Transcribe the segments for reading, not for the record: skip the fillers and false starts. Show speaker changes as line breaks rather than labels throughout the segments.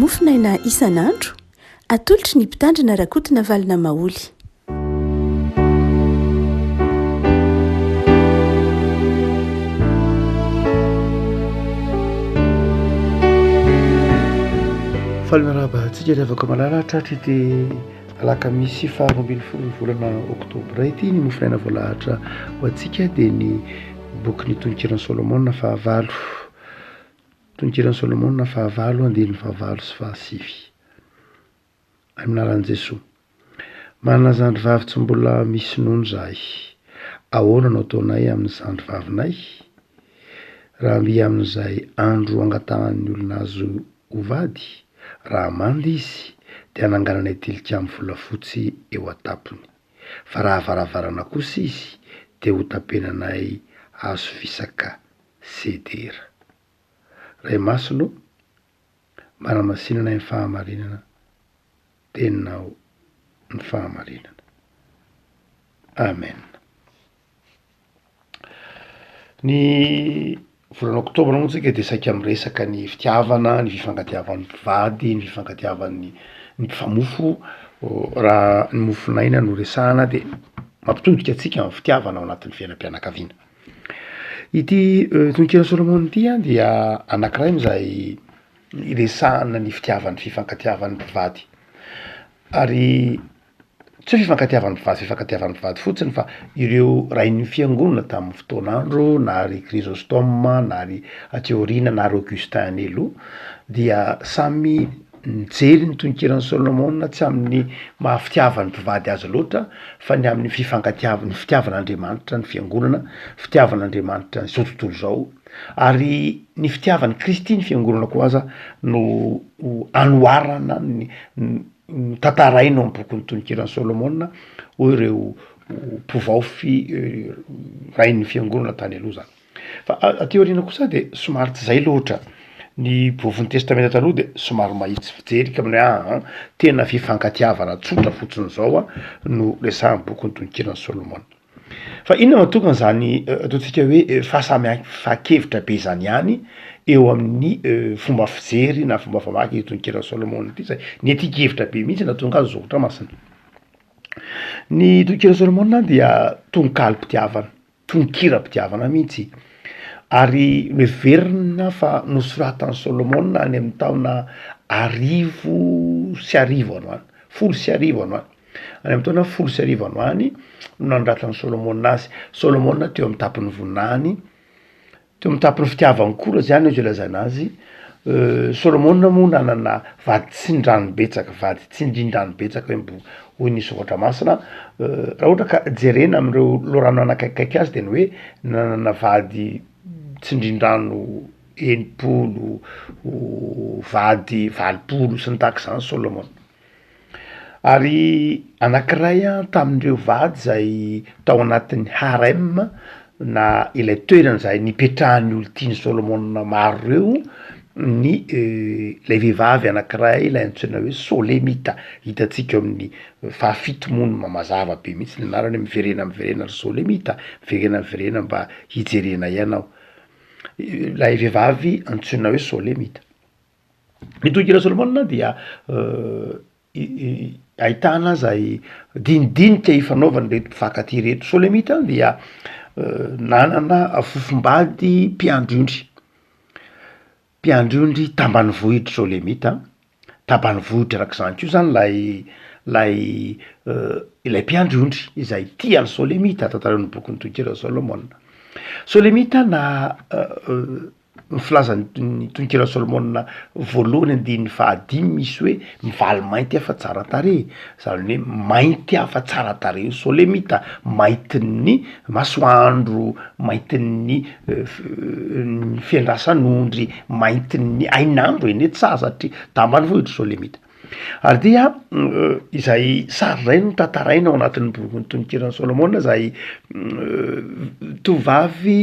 Mofonaina isan'andro, atolotry ny Mpitandrina Rakotonavalona Maholy.
Faly miarahaba antsika ry havako malala tratry ity alakamisy faha 12 ny volana oktobra ity ny mofonaina voalahatra ho antsika dia ny bokin'ny Tononkiran'i Solomona fahavalo. Tononkiran'i Solomona fahavalo andininy fahavalo sy fahasivy. Amin'ny anaran'i Jesoa. Manana zandry vavy tsy mbola misy nono izahay. Ahoana no ataonay amin'ny zandry vavinay? Raha mby amin'izay andro angatahan'ny olona azy ho vady, raha manda izy, dia hanangananay tilikambo volafotsy eo an-tampony. Fa raha varavarana kosa izy, dia hotapenanay hazo fisaka sedera. Ray Masina ô, manamasinana ny fahamarinana, Teninao ny fahamarinana. Amen. Ny volana oktobra moa tsika dia saika miresaka ny fitiavana, ny fifankatiavan'ny mpivady, ny fifankatiavan'ny ny mpifamofo, raha ny mofon'aina no resahana de mampitodika antsika amin'ny fitiavana ao anatin'ny fiainam-pianakaviana. Ity tononkiran'i Solomona ity an dia anakiray amin'izay iresahana ny fitiavan'ny fifankatiavan'ny mpivady, ary tsy hoe fifankatiavan'ny mpivady fifankatiavan'ny mpivady fotsiny fa ireo rain'ny fiangonana tamin'ny fotoan'andro na ry Chrysostome na ry aty aoriana na ry Augustin Anelo dia samy Nijery ny tononkiran'i Solomona tsy amin'ny maha fitiavan'ny mpivady azy loatra fa ny amin'ny fifankatiav- ny fitiavan'Andriamanitra ny fiangonana, fitiavan'Andriamanitra izao tontolo izao, ary ny fitiavan'i Kristy ny fiangonana koa aza no anoharana ny no tantaraina ao amin'ny bokin'ny tononkiran'i Solomona hoy ireo mpivaofy rain'ny fiangonana tany aloha zany. Fa aty aoriana kosa de somary tsy zay loatra, ny bofin'ny testamenta taloha de somary mahitsy fijery ka manao hoe aa tena fifankatiavana tsotra fotsiny zao an no resahan'ny bokin'ny tononkiran'i Solomona. Fa inona no mahatonga an'izany ataontsika hoe fahasamihafan-kevitra be zany ihany eo amin'ny fomba fijery na fomba famaky ity tononkiran'i Solomona ity zay niadian-kevitra be mihitsy nahatonga azy soratra masina. Ny tononkiran'i Solomona dia tononkalom-pitiavana. Tononkiram-pitiavana mihitsy, ary noheverina fa nosoratan'i Solomona any amin'ny taona 1010 any ho any, 1010 any ho any, any amin'ny taona 1010 any ho any no nanoratan'i Solomona azy. Solomona teo amin'ny tampon'ny voninahiny, Teo amin'ny tampon'ny fitiavany koa raha izany azo ilazana azy, Solomona moa nanana vady tsindrano betsaka, vady tsindrindrano betsaka hoy ny bo- hoy ny soratra masina, raha ohatra ka jerena amin'ireo loharano nanakaikikaiky azy de ny hoe nanana vady tsindrindrano 60, vady 80 sy ny tahaka izany Solomona. Ary anankiray tamin'ireo vady izay tao anatin'ny harem na ilay toerana izay nipetrahan'ny olon-tian'i Solomona maro ireo ny ilay vehivavy anankiray ilay antsoina hoe Solemita, hitantsika eo amin'ny fahafito moa no mazava be mihitsy ny anarany hoe miverena miverena ry Solemita, miverena miverena mba hijerena ianao, ilay vehivavy antsoina hoe Solemita. Ny tononkira Solomona dia ahitana zay dinidinika ifanaovan'ireto mpifankatia ireto. Solemita dia nanana fofombady mpiandry ondry, mpiandry ondry tambanivohitry Solemita, tambanivohitra arak'izany koa zany lay lay ilay mpiandry ondry izay tia an'i Solemita, tantarain'ny bokin'ny tononkira Solomona. Solemita na Ny filazan'ny tononkiran'i Solomona voalohany andininy fahadimy misy hoe mivaly mainty aho fa tsara tarehy, zany hoe mainty aho fa tsara tarehy io solemita, maintin'ny masoandro, maintin'ny fiandrasan'ondry, maintin'ny hainandro eny e tsaha satria tambanivohitra solemita. Ary dia izay sary izay no tantaraina ao anatin'ny bokin'ny tononkiran'i Solomona izay tovovavy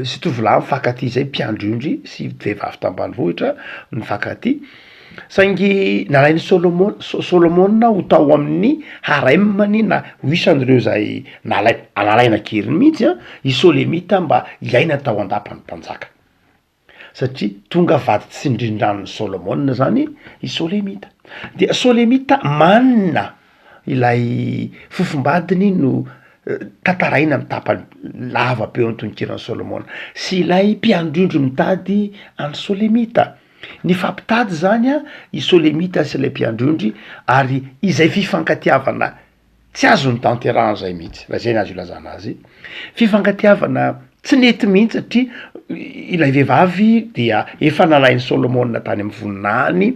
sy tovolahy mifankatia izay, mpiandry ondry sy vehivavy tambanivohitra nifankatia, saingy nalain'i Solomona Solomona ho tao amin'ny harem-ny na ho isan'ireo izay nalai- nalaina an-keriny mihitsy an i Solemita mba hiaina tao an-dapan'ny mpanjaka. satria tonga vady tsindrindranon'i Solomona zany i Solemita. Dia Solemita manina ilay fofombadiny no tantaraina amin'ny tapany lava be eo an-tononkiran'i Solomona sy ilay mpiandry ondry mitady an'i Solemita. Nifampitady zany an i Solemita sy ilay mpiandry ondry ary izay fifankatiavana Tsy azo notanterahana izay mihitsy, raha izay no azo ilazana azy. Fifankatiavana tsy nety mihitsy satria ilay vehivavy dia efa nalain'i Solomona tany amin'ny voninahiny,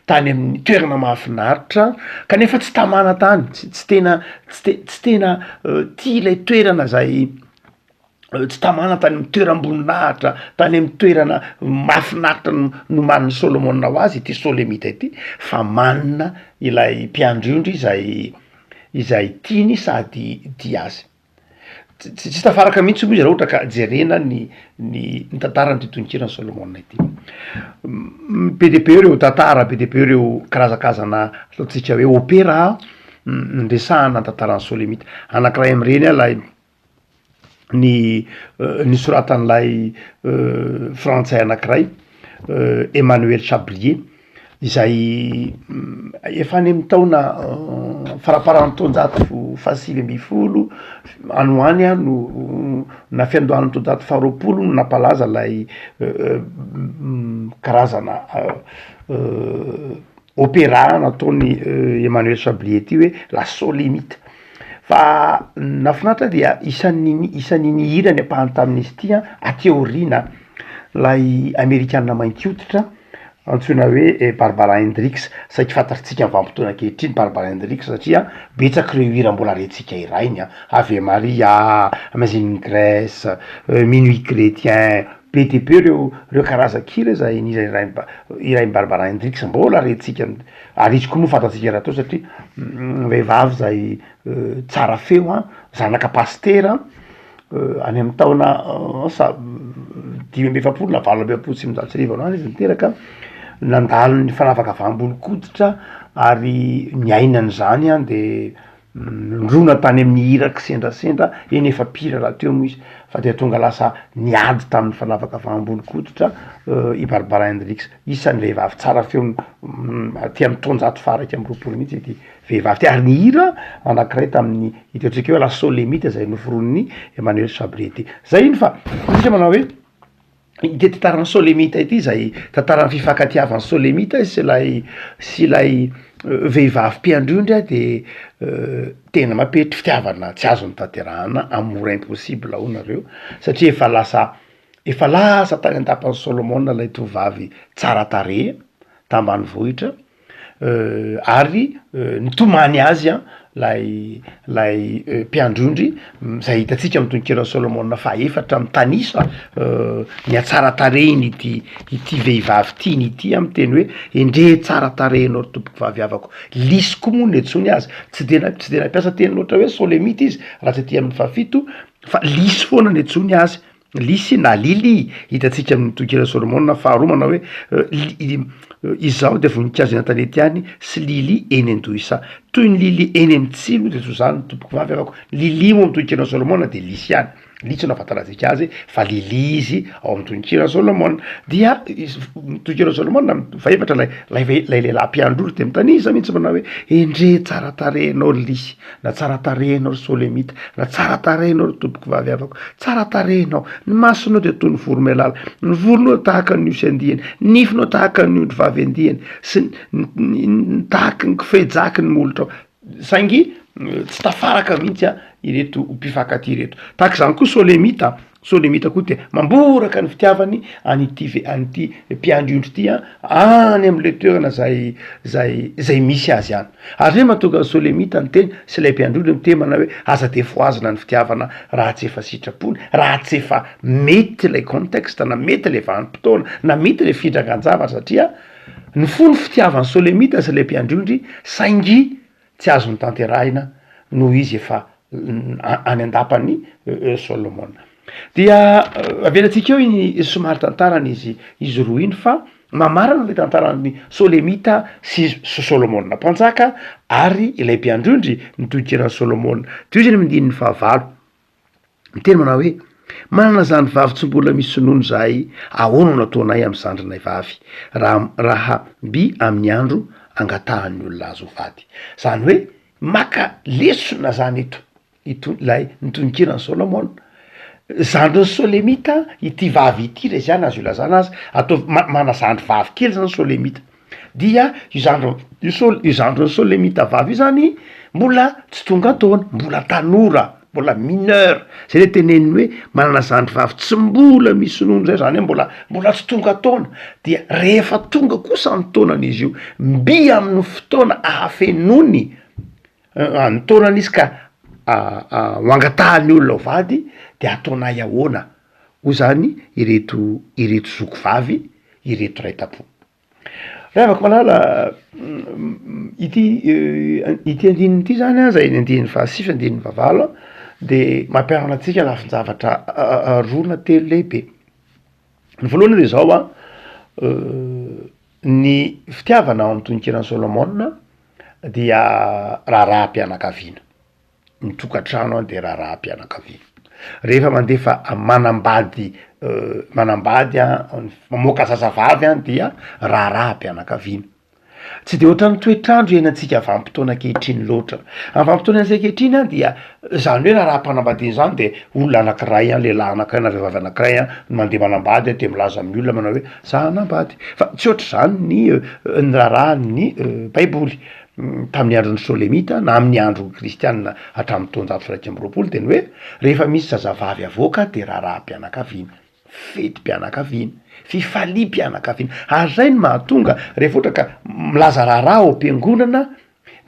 tany amin'ny toerana mahafinaritra, kanefa tsy tamana tany, tsy tsy tena tsy te- tsy tena tia ilay toerana zay tsy tamana tany amin'ny toeram-boninahitra, tany amin'ny toerana mahafinaritra nomanin'i Solomona ho azy ity Solemita ity, fa manina ilay mpiandry ondry izay izay tiany sady tia azy. Tsy tsy tafaraka mihitsy moa izy raha ohatra ka jerena ny ny ny tantaran'ity tononkiran'i Solomona ity. Be dia be ireo tantara, be dia be ireo karazakazana ataontsika hoe opera niresahana ny tantaran'i Solemita. Anankiray amin'ireny ilay ny nosoratan'ilay frantsay anakiray Emmanuel Chabrier izay efa any amin'ny taona faramparan'ny taonjato faha-19 any ho any a no na fiandohan'ny taonjato faharoapolo no nampalaza ilay karazana opéra nataon'i Emmanuel Chabrier ity hoe la Solémite. Fa ny nahafinaritra dia isan'ny isan'ny nihira ny ampahany tamin'izy ity an, aty aoriana, ilay amerikana mainty hoditra antsoina hoe Barbara Hendricks, saiky fantatritsika amin'ny vanim-potoana ankehitriny Barbara Hendricks satria betsaka ireo hira mbola rentsika hirainy an, Ave Maria, Amazing Grace, Minuit Chrétien, be dia be ireo ireo karazan-kira izay nihirain'i hirain'i Barbara Hendricks mbola rentsika Ary izy koa moa fantatsika rahateo satria vehivavy zay tsara feo an, zanaka pasitera any amin'ny taona asa 45 na 1948 any izy niteraka, nandalo ny fanavakavaham-bolon-koditra ary niaina an'izany an de Nirona tany amin'ny hira kisendrasendra, eny efa mpihira rahateo moa izy, fa dia tonga lasa niady tamin'ny fanavakavaham-bolon-koditra i Barbara Hendricks. Isan'ny vehivavy tsara feo aty amin'ny taonjato faha-21 mihitsy ity vehivavy ity, ary nihira anankiray tamin'ny hitantsika hoe La Solemite izay noforonin'i Emmanuel Chabrier ity. Zay iny fa isika manao hoe. Ity tantaran'ny Solemita ity izay tantaran'ny fifankatiavan'ny Solemita sy ilay sy ilay vehivavy mpiandry ondry de tena mampetry fitiavana tsy azo notanterahana, amour impossible hoy nareo, satria efa lasa efa lasa tany an-dapan'i Solomona ilay tovovavy tsara tarehy tambanivohitra. ary nitomany azy an lay lay mpiandry ondry zay hitantsika amy tononkiran'i Solomona fahaefatra mitanisa ny hatsaran-tarehiny ity ity vehivavy tiany ity an, miteny hoe endrey tsara tarehy ianao ry tompoko vavy havako, lisy koa moa no iantsoany azy, tsy de na- tsy de nampiasa teny loatra hoe solemita izy raha tsy aty amin'ny fahafito fa lisy foana no iantsoany azy. Lisy na Lily, hitantsika amin'ny tononkira Solomona faharoa manao hoe Izaho dia voninkazo eny an-tanety ihany sy lily eny an-dohisaha. Toy ny lily eny amin'ny tsilo dia toy izany ny tompoko vavy avako. Lily moa amin'ny tononkira Solomona dia lisy ihany. Lisy no ahafantarantsika azy fa lily izy ao amin'ny tononkira Solomona. Dia tononkira Solomona fahefatra ilay ilay ilay lehilahy mpiandry ondry dia mitanisa mihitsy manao hoe endrey tsara tarehy ianao ry lisy. Na tsara tarehy ianao ry Solemita, na tsara tarehy ianao ry tompoko vavy havako, tsara tarehy ianao, ny masonao dia toy ny voromailala, ny volonao tahaka ny osy andiany, ny nifinao tahaka ny ondry vavy andiany, sy ny ny tahaky ny kofehy jaky ny molotrao. Saingy tsy tafaraka mihitsy a ireto mpifankatia ireto. Tahaka izany koa Solemita, Solemita koa dia mamboraka ny fitiavany an'ity ve- an'ity mpiandry ondry ity an, any am'le toerana zay zay zay misy azy any. Ary zay mahatonga an'i Solemita niteny sy ilay mpiandry ondry niteny manao hoe aza dia fohazina ny fitiavana raha tsy efa sitrapony, raha tsy efa mety ilay contexte na mety ilay vanim-potoana na mety ilay fidrangan-javatra satria ny fo ny fitiavan'i Solemita sy ilay mpiandry ondry saingy tsy azony tanterahina noho izy efa any an-dapan'i Solomona. Dia avelantsika eo iny somary tantaran'izy izy roa iny fa mamarana ilay tantaran'ny Solemita sy Solomona mpanjaka ary ilay mpiandry ondry ny tonokiran'i Solomona. Tohizany amin'ny andininy fahavalo. Miteny manao hoe. Manana zandry vavy tsy mbola misy nono izahay, ahoana no ataonay amin'ny zandrinay vavy raha raha mby amin'ny andro angatahan'ny olona azy ho vady? Zany hoe maka lesona zany eto ito ilay ny tononkiran'i Solomona. Zandrin'i Solemita ity vavy ity raha izany azo ilazana azy, ataovy ma- mana zandry vavy kely zany Solemita. Dia io zandry io sol- io zandrin'i Solemita vavy io zany mbola tsy tonga taona, mbola tanora, mbola mineur, zay le teneniny hoe manana zandry vavy tsy mbola misy nono zay, zany hoe mbola mbola tsy tonga taona, dia rehefa tonga kosa ny taonan'izy io, mby amin'ny fotoana ahafenoany ny taonany izy ka ho angatahan'ny olona ho vady de ataonay ahoana hoy zany ireto ireto zoky vavy ireto ray tampo. Ry havako malala, ity ity andininy ity zany an zay ny andininy fahasivy andininy fahavalo an de mampianatra antsika lafin-javatra roa na telo lehibe. Ny voalohany de zao an, ny fitiavana ao amin'ny tononkiran'i Solomona dia raharaham-pianakaviana, ny tokantrano an de raharaham-pianakaviana, rehefa mandefa manambady manambady an, mamoaka zazavavy an dia raharaham-pianakaviana. Tsy de ohatran'ny toetr'andro iainantsika vanim-potoana ankehitriny loatra, amin'ny vanim-potoana iainantsika ankehitriny an dia zany hoe raharaham-panambadiana zany de olona anakiray an, lehilahy anakiray na vehivavy anakiray an no mandeha manambady an de milaza amin'ny olona manao hoe za hanambady, fa tsy ohatr'izany ny ny raharahan'ny baiboly tamin'ny andron'ny solemita na amin'ny andron'ny kristianina hatramin'ny taonjato faha-21 de ny hoe rehefa misy zazavavy avoaka de raharaham-pianakaviana. Fetim-pianakaviana, fifaliam-pianakaviana, ary zay no mahatonga rehefa ohatra ka milaza raharaha ao am-piangonana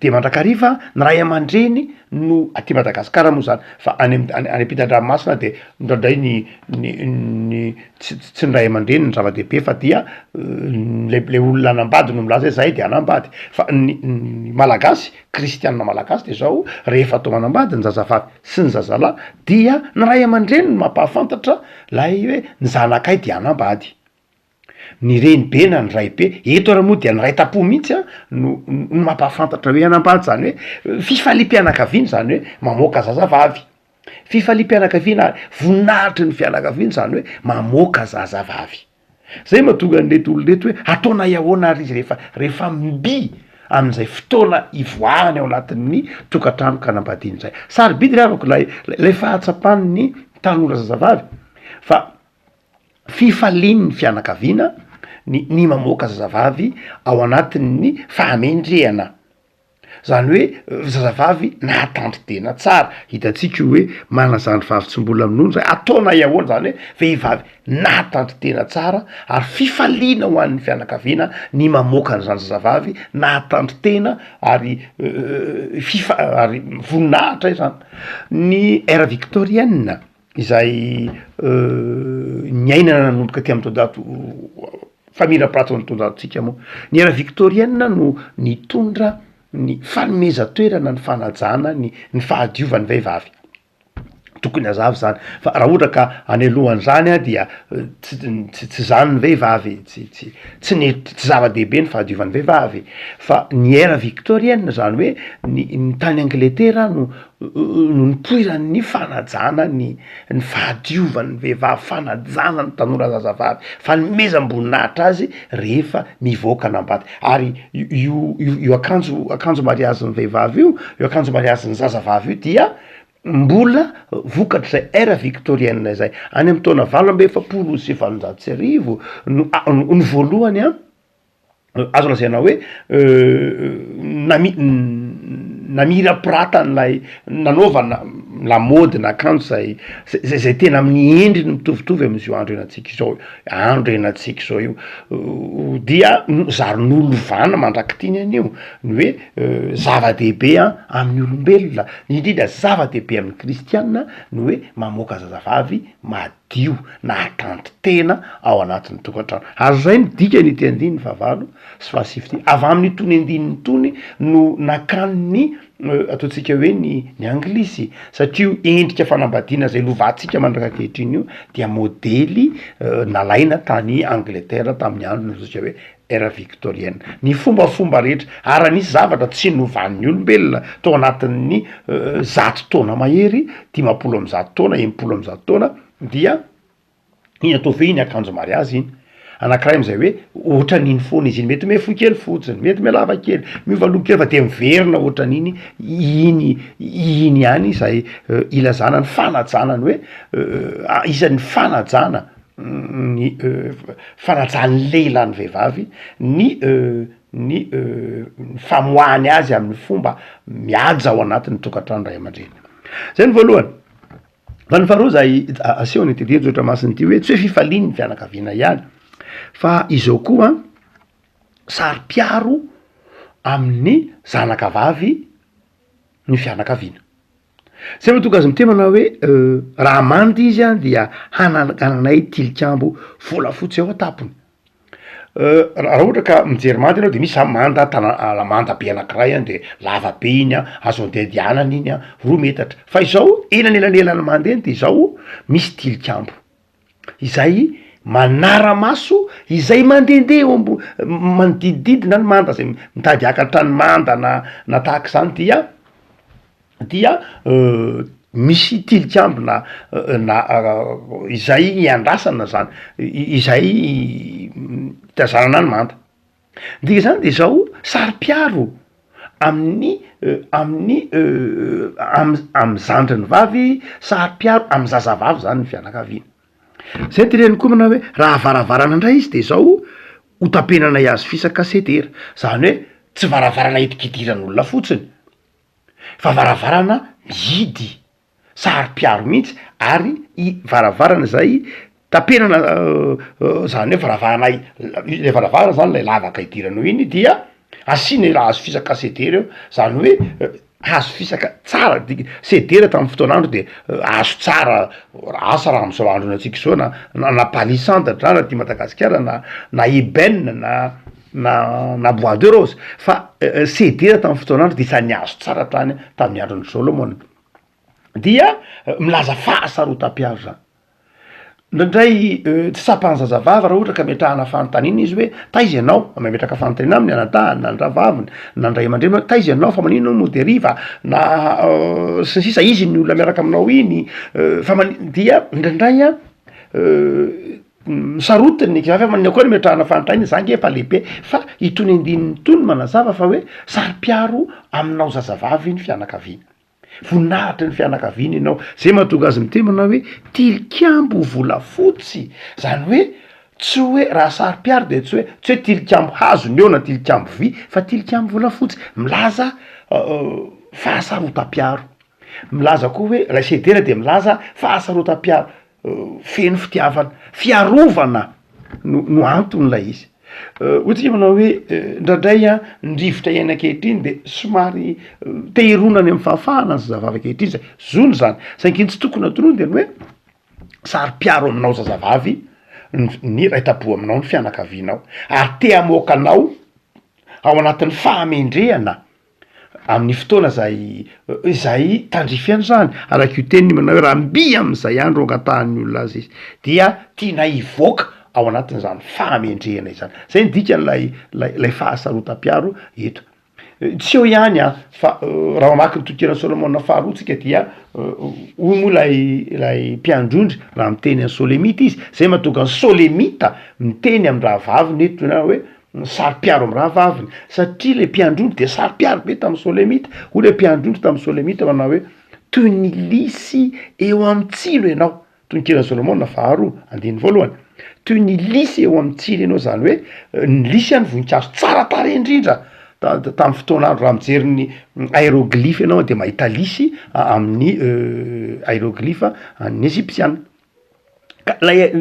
de mandrakariva ny ray aman-dreny no aty Madagasikara moa zany fa any am- any any ampitan-dranomasina de indraindray ny ny ny tsy tsy ny ray aman-dreny no zava-dehibe fa dia le le olona hanambady no milaza hoe zahay de hanambady fa ny ny malagasy kristianina malagasy de zao rehefa atao manambady ny zazavavy sy ny zazalahy dia ny ray aman-dreny no mampahafantatra lay hoe ny zanakay de hanambady, ny renibe na ny raibe, eto ary moa dia ny ray tampo mihitsy a no no mampahafantatra hoe hanambady zany hoe fifaliam-pianakaviana zany hoe mamoaka zazavavy, fifaliam-pianakaviana ary voninahitry ny fianakaviana zany hoe mamoaka zazavavy. Zay mahatonga an'ireto olona ireto hoe ataonay ahoana ary izy rehefa rehefa mby amin'izay fotoana ivoahany ao anatin'ny tokantrano ka anambadiany izay. Sarobidy ry havako ilay ilay fahatsapan'ny tanora zazavavy fa fifalian'ny fianakaviana ny ny mamoaka zazavavy ao anatin'ny fahamendrehana. Zany hoe zazavavy nahatandry tena tsara, hitantsika io hoe manana zandry vavy tsy mbola minono zay, ataonay ahoana zany hoe vehivavy nahatandry tena tsara ary fifaliana ho an'ny fianakaviana ny mamoaka an'izany zazavavy nahatandry tena ary fifa- ary voninahitra izany. Ny ère victorienne izay niainana nanomboka teo amin'ny taonjato famirapiratran'ny taonjatontsika moa. Ny ère victorienne no nitondra ny fanomezan-toerana ny fanajana ny ny fahadiovan'ny vehivavy. Tokony hazava zany fa raha ohatra ka any alohan'izany a dia tsy tsy tsy zany ny vehivavy, tsy tsy tsy nety tsy zava-dehibe ny fahadiovan'ny vehivavy fa ny ère victorienne zany hoe ny ny tany Angletera no no nipoiran'ny fanajana ny ny fahadiovan'ny vehivavy, fanajana ny tanora zazavavy, fanomezam-boninahitra azy rehefa mivoaka anambady, ary io io io akanjo akanjo mariazin'ny vehivavy io, io akanjo mariazin'ny zazavavy io dia mbola vokatr'izay ère victorienne zay, any amin'ny taona 1848 no a- no voalohany an. Azo lazaina hoe nami- namirapiratan'ilay nanaovana lamaody na akanjo zay zay zay tena amin'ny endriny mitovitovy amin'izao andro iainantsika izao, andro iainantsika izao io, dia zary nolovana mandrak'ity ny an'io ny hoe zava-dehibe an amin'ny olombelona, indrindra zava-dehibe amin'ny kristiana ny hoe mamoaka zazavavy madio. dio nahatanty tena ao anatin'ny tokantrano. Ary zay no dikany ity andininy fahavalo sy fahasivy ity. Avy amin'itony andininy itony no nakan'ny ataontsika hoe ny ny anglisy satria io endrika fanambadiana zay lovantsika mandraka ankehitriny io dia modely nalaina tany Angletera tamin'ny andro nataontsika hoe ère victorienne. Ny fombafomba rehetra ary raha nisy zavatra tsy novan'ny olombelona tao anatin'ny 100 taona mahery, 150 taona, 160 taona. dia iny ataovy hoe iny akanjo mariazy iny, anakiray am'zay hoe ohatran'iny foana izy iny, mety miha-fohy kely fotsiny, mety miha-lava kely, miova loko kely fa de miverina ohatran'iny iny iny ihany zay ilazana ny fanajana ny hoe isan'ny fanajana ny fanajan'ny lehilahy ny vehivavy ny ny ny famoahany azy amin'ny fomba mihaja ao anatin'ny tokantrano ray aman-dreny. Zay ny voalohany. Fa ny faharoa zay asehon'ity andinin-tsoratra masina ity hoe tsy hoe fifalian'ny fianakaviana ihany fa izao koa saro-piaro amin'ny zanaka vavy ny fianakaviana. Zay mahatonga azy miteny manao hoe raha manda izy an dia hanangananay tilikambo volafotsy eo an-tampony. Raha ohatra ka mijery manda ianao de misy zany manda tana- manda be anakiray an de lava be iny an, azo andehandehanana iny an, roa metatra, fa izao eny anelanelan'ny manda eny de izao misy tilikambo izay manara-maso izay mandehandeha eo ambo- manodidididina ny manda zay mitady haka trano manda na na tahak'izany dia dia misy tilikambo na na izay iandrasana zany, izay itazanana ny manda, ny dikan'izany de zao saro-piaro amin'ny amin'ny am- amy zandriny vavy, saro-piaro amy zazavavy zany ny fianakaviana, zay teneniny koa manao hoe raha varavarana ndray izy de zao ho tapenanay hazo fisaka sedera, zany hoe tsy varavarana hidikidiran'olona fotsiny Fa varavarana mihidy, saro-piaro mihitsy ary i varavarana zay tapenana zany hoe varavarana le varavarana zany lay lavaka idiranao iny dia asiana ila hazo fisaka sedera eo, zany hoe hazo fisaka tsara dik- sedera tamin'ny fotoan'andro de hazo tsara, asa raha am'zao andron'ny antsika zao na na palissandre na aty Madagasikara na na ebène na na na bois de rose fa sedera tamin'ny fotoan'andro de isan'ny azo tsara hatrany tamin'ny andron'i Solomona, dia milaza fahasarotam-piaro zany, indraindray tsy tsapan'ny zazavavy raha ohatra ka ametrahana fanontaniana izy hoe taiza ianao, mametraka fanontaniana aminy anadahiny na ny rahavaviny na ny ray aman-dreniny hoe taiza ianao fa manino ianao mody hariva na sy ny sisa izy ny olona miaraka aminao iny fa mani- dia indraindray an Sarotiny ny ankizivavy fa manina koa ny ametrahana fanontaniana, za nge efa lehibe fa itony andininy itony manazava fa hoe saro-piaro aminao zazavavy ny fianakaviana, voninahitry ny fianakaviana ianao, zay mahatonga azy miteny manao hoe tilikambo volafotsy, zany hoe tsy hoe raha saro-piaro de tsy hoe tsy hoe tilikambo hazo ny eo na tilikambo vy fa tilikambo volafotsy, milaza fahasarotam-piaro, milaza koa hoe ilay sedera de milaza fahasarotam-piaro Feno fitiavana, fiarovana no no anton'ilay izy. Hoy tsika manao hoe indraindray an, ny rivotra iainana ankehitriny de somary te hirona any amin'ny fahafahana ny zazavavy ankehitriny zay, zony zany, saingy ny tsy tokony adinoina de ny hoe saro-piaro aminao zazavavy ny ny iray tampo aminao ny fianakavianao ary te hamoaka anao ao anatin'ny fahamendrehana Amin'ny fotoana izay izay tandrify an'izany, araka io teniny manao hoe raha mby amin'izay andro angatahan'ny olona azy izy, dia tianay hivoaka ao anatin'izany fahamendrehana izany. Zay ny dikan'ilay lay lay fahasarotam-piaro eto. Tsy eo ihany an, fa raha mamaky ny tonokiran'i Solomona faharoa tsika dia hoy moa ilay ilay mpiandry ondry raha miteny an'i Solemita izy, zay mahatonga an'i Solemita miteny amin-drahavaviny eto na hoe Saro-piaro amin'ny rahavaviny, satria ilay mpiandry ondry dia saro-piaro be tamin'ny Solemita. Hoy ilay mpiandry ondry tamin'ny Solemita manao hoe, Toy ny lisy eo amin'ny tsilo ianao. Tononkiran'i Solomona faharoa, andininy voalohany. Toy ny lisy eo amin'ny tsilo ianao, izany hoe ny lisy any voninkazo tsara tarehy indrindra tamin'ny fotoan'andro. Raha mijery ny aeroglyphe ianao dia mahita lisy amin'ny aeroglyphe an'ny Egyptiana. Ka lay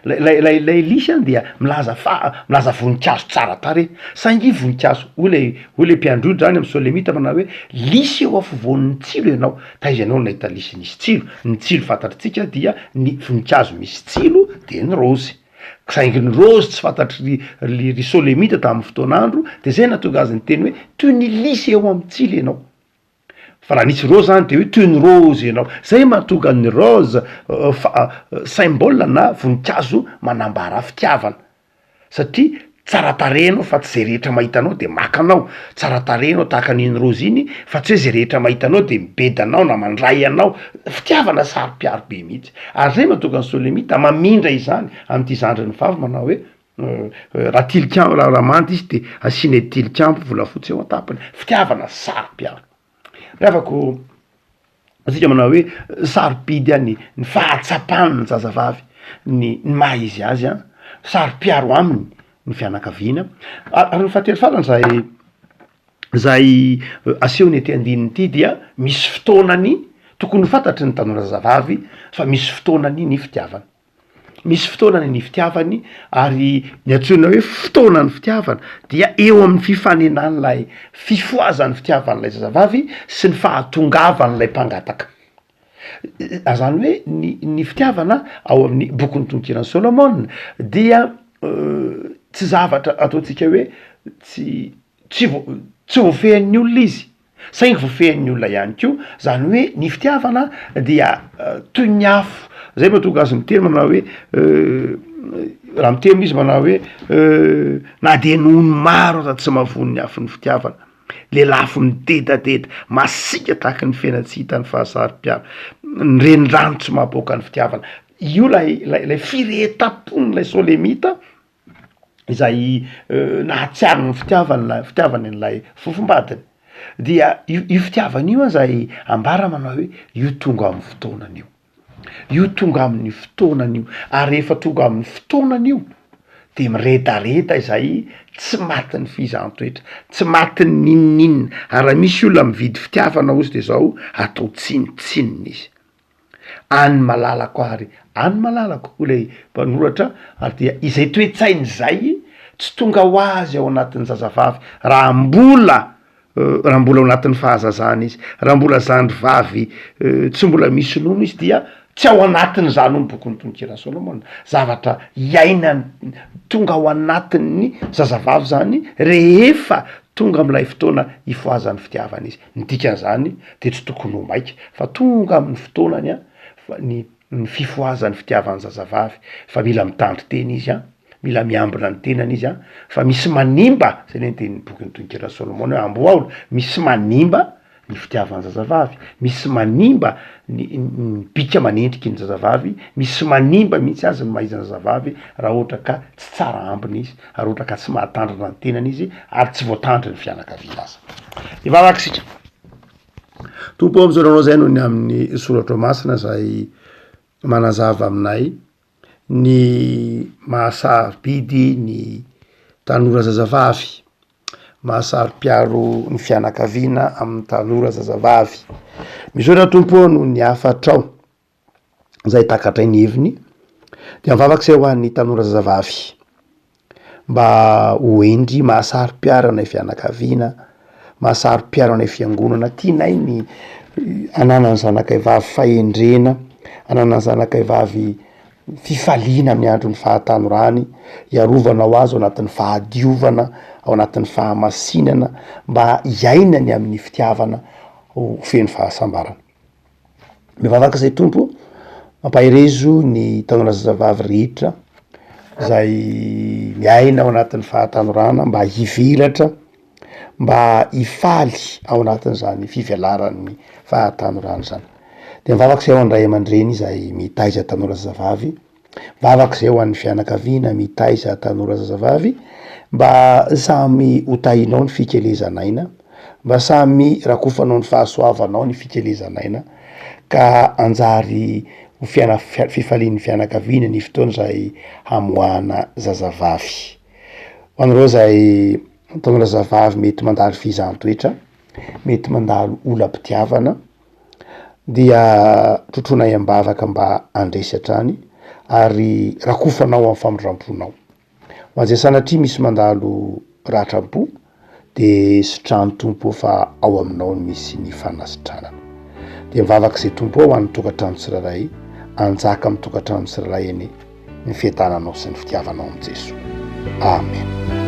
lay lay lay lisy an dia milaza fa milaza voninkazo tsara tarehy, saingy voninkazo hoy lay hoy lay mpiandry ondry zany amy solemita manao hoe lisy eo afovoan'ny tsilo ianao, taiza ianao no nahita lisy nisy tsilo? Ny tsilo fantatritsika dia ny voninkazo misy tsilo de ny raozy, saingy ny raozy tsy fantatry ry ry solemita tamin'ny fotoan'andro de zay nahatonga azy niteny hoe toy ny lisy eo amy tsilo ianao. Fa raha nisy rose zany de hoe toy ny rose ianao, zay mahatonga ny rose fa symbole na voninkazo manambara fitiavana satria. Tsara tarehy ianao fa tsy zay rehetra mahita anao de maka anao, tsara tarehy ianao tahaka an'iny Rozy iny fa tsy hoe zay rehetra mahita anao de mibeda anao na mandray anao, fitiavana saro-piaro be mihitsy, ary zay mahatonga ny Solemita mamindra izany amin'ity zandriny vavy manao hoe raha tilikambo raha manta izy de asiana tilikambo volafotsy eo an-tampony, fitiavana saro-piaro. Ry havako, Antsika manao hoe sarobidy any ny fahatsapan'ny zazavavy ny ny maha izy azy an, saro-piaro aminy ny fianakaviana, ary ny fahatelo farany zay zay asehony ety andininy ity dia misy fotoanany tokony ho fantatry ny tanora zazavavy fa misy fotoanany ny fitiavana. Misy fotoanany ny fitiavany ary ny antsoina hoe fotoanan'ny fitiavana dia eo amin'ny fifanenan'ilay fifohazan'ny fitiavan'ilay zazavavy sy ny fahatongavan'ilay mpangataka. Zany hoe ny ny fitiavana ao amin'ny bokin'ny Tononkiran'i Solomona dia tsy zavatra ataontsika hoe tsy tsy vo- tsy voafehin'ny olona izy. Saingy voafehin'ny olona ihany koa, zany hoe ny fitiavana dia toy ny afo, zay mahatonga azy miteny manao hoe raha miteny izy manao hoe na de noho ny maro aza tsy mahavoa ny afon'ny fitiavana, lelafo midedadeda, masiaka tahaky ny fiaina tsy hita ny fahasaro-piaro, ny renirano tsy mahaboaka ny fitiavana, io lay lay lay firehetam-pon'ilay solemita izay nahatsiaro ny fitiavany lay fitiavany an'ilay fofombadiny dia io io fitiavana io an zay ambara manao hoe io tonga amin'ny fotoanany io, io tonga amin'ny fotoanany io, ary rehefa tonga amin'ny fotoanany io de miredareda izay tsy matin'ny fizahan-toetra, tsy matin'ny n'inon'inona, ary raha misy olona mividy fitiavana ozy de zao atao tsinontsinona izy. Any malalako ary any malalako, hoy ilay mpanoratra, ary dia izay toe-tsaina izay tsy tonga ho azy ao anatin'ny zazavavy raha mbola raha mbola ao anatin'ny fahazazana izy, raha mbola zandry vavy tsy mbola misy nono izy dia tsy ao anatin'izany hoy ny bokin'ny Tononkira Solomona, zavatra iainany tonga ao anatin'ny zazavavy zany rehefa tonga amin'ilay fotoana hifohazan'ny fitiavana izy. Ny dikan'izany dia tsy tokony ho maika fa tonga amin'ny fotoanany an, fa ny ny fifohazan'ny fitiavan'ny zazavavy fa mila mitandrin-tena izy an, mila miambina ny tenany izy an, fa misy manimba, zay le ny tenin'ny bokin'ny Tononkira Solomona hoe amboahola, misy manimba ny fitiavan'ny zazavavy, misy manimba ny ny bika aman'endriky ny zazavavy, misy manimba mihitsy azy ny maha-izy ny zazavavy raha ohatra ka tsy tsara ambina izy. ary ohatra ka tsy mahatandrina ny tenany izy ary tsy voatandry ny fianakaviana aza. Hivavaka isika. Tompo ô, misaotra anao izay noho ny amin'ny soratra masina izay manazava aminay ny mahasarobidy ny tanora zazavavy, mahasaro-piaro ny fianakaviana amin'ny tanora zazavavy. Misaotra Tompo ô noho ny hafatrao. izay takatray ny heviny dia mivavaka izay ho an'ny tanora zazavavy mba ho hendry mahasaro-piaro anay fianakaviana, mahasaro-piaro anay fiangonana, tianay ny ananan'ny zanakay vavy fahendrena, ananan'ny zanakay vavy fifaliana amin'ny andron'ny fahatanorany, hiarovanao azy ao anatin'ny fahadiovana, ao anatin'ny fahamasinana mba hiainany amin'ny fitiavana ho feno fahasambarana. Mivavaka izay Tompo ampaherezo ny tanora zazavavy rehetra zay miaina ao anatin'ny fahatanorana mba hivelatra, mba hifaly ao anatin'izany fivelaran'ny fahatanorana zany. De mivavaka izay ho an'ny ray aman-dreny izay mitaiza tanora zazavavy. Vavaka izay ho an'ny fianakaviana mitaiza tanora zazavavy mba samy ho tahinao ny fikelezan'aina, mba samy rakofanao ny fahasoavanao ny fikelezan'aina ka hanjary ho fiana- fifalian'ny fianakaviana ny fotoana izay hamoahana zazavavy. Ho an'ireo izay tanora zazavavy mety mandalo fizahan-toetra, mety mandalo olam-pitiavana, dia trotroinay am-bavaka mba handresy hatrany ary rakofanao amin'ny famindram-ponao. Ho an'izay sanatria misy mandalo ratram-po de sitrano Tompo ô fa ao aminao no misy ny fanasitranana. Dia mivavaka izay Tompo ô ho an'ny tokantrano tsirairay, hanjaka amin'ny tokantrano tsirairay anie ny fiadananao sy ny fitiavanao amin'i Jesoa. Amen.